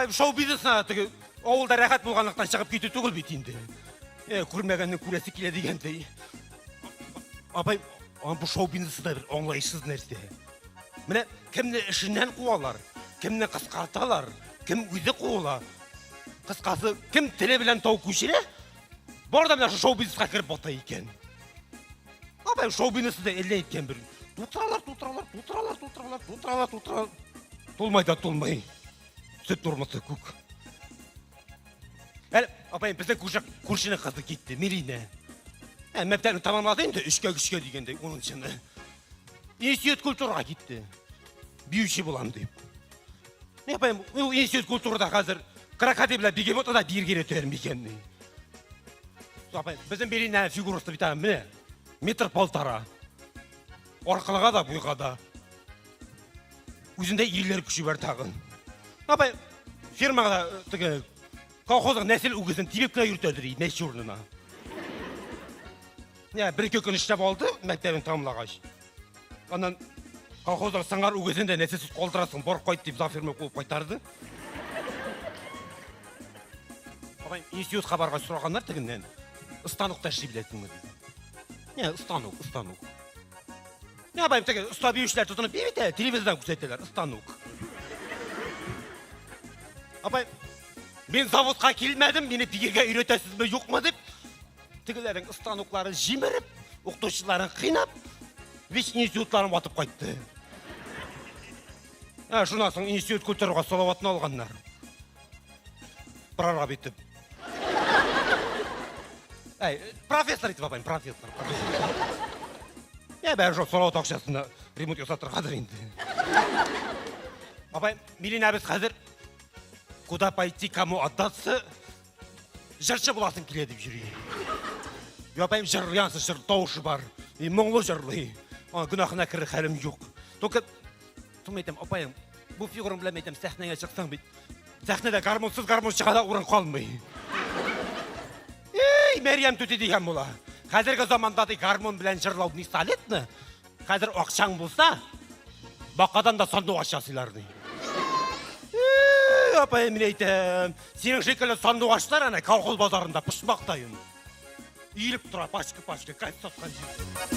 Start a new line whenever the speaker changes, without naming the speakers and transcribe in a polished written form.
Апай, шоу-бизнесына теге авылда рәхәт булганлыктан чыгып китү түгел бит инде. Э, күрмәгәнне күрәсе килә дигәндәй. Апай, бу шоу-бизнесы да бер аңлаешсыз нәрсә. Менә кемне эшеннән куалар, кемне кыскарталар, кем үзе куыла. Кыскасы, кем теле белән тау күчерә, бар да менә шул шоу-бизнеска кереп бата икән. Апай, шоу-бизнесы да әллә әйткән бер. Тутыралар, тутыралар, тутыралар, тутыралар, тутыралар, тутыралар. Тулмай да тулмай. Сөт нормасы күк. Әле, апай, безнең күрше, күршенең кызы китте, Милинә. Ә, мәктәпне тәмамлады инде, өчкә көчкә дигәндәй, унынчыны. Институт культурага китте. Биюче булам дип. Мин апаем, ул институт культурада хәзер крокодил белән бегемотны да биергә өйрәтәләр микән ни? Апай, безнең Милинә фигурасы бит аның менә метр полтора. Аркылыга да, буйга да. Үзендә ирләр көче бар тагын. Апай, фермага да э, теге колхозның нәсел үгезен тибеп кенә йөртәдер, мәче урынына. Менә бер-ике көн эшләп алды мәктәбен тәмамлагач. Аннан колхозның сыңар үгезен дә нәселсез калдырасың, бар кайт дип завферма куып кайтарды. Апай, институтка баргач сораганнар тегеннән. Станокта эшли беләсеңме дип. Не, станок, станок. Не, апай, теге оста биючеләр тотынып бии бит, телевизордан күрсәтәләр, станок. Апай, мин заводка килмәдем, мине биергә өйрәтәсезме, юкмы дип, Тегеләрнең станокларын җимереп, укытучыларын кыйнап, вич институтларын ватып кайтты. Ә, шуннан соң институт культурага Салаватны алганнар. Прораб итеп. Әй, профессор итеп апайым, профессор. Ә, бәрі жоқ Салават акчасына ремонт ясатыргадыр инде. Апай, Милина без хәзер куда пойти, кому отдаться, Җырчы буласым килә дип йөри. Апаем җырлый, ансы җыр тавышы бар. И моңлы җырлый. Ана гөнаһына керер хәлем юк. Только соң әйтәм, апаем, бу фигураң белән әйтәм, сәхнәгә чыксаң бит. Сәхнәдә гармунсыз гармунчыга да урын калмый. Эй, Мәрьям түти дигән була. Хәзерге заманда ди гармун белән җырлау не солидно. Хәзер акчаң булса, бакадан да сандугач ясыйлар ди. Эй, апай, мин әйтәм, синең шикелле сандугачлар әнә колхоз базарында почмактайын. Иелеп тора пачка-пачка кайт саткан җир.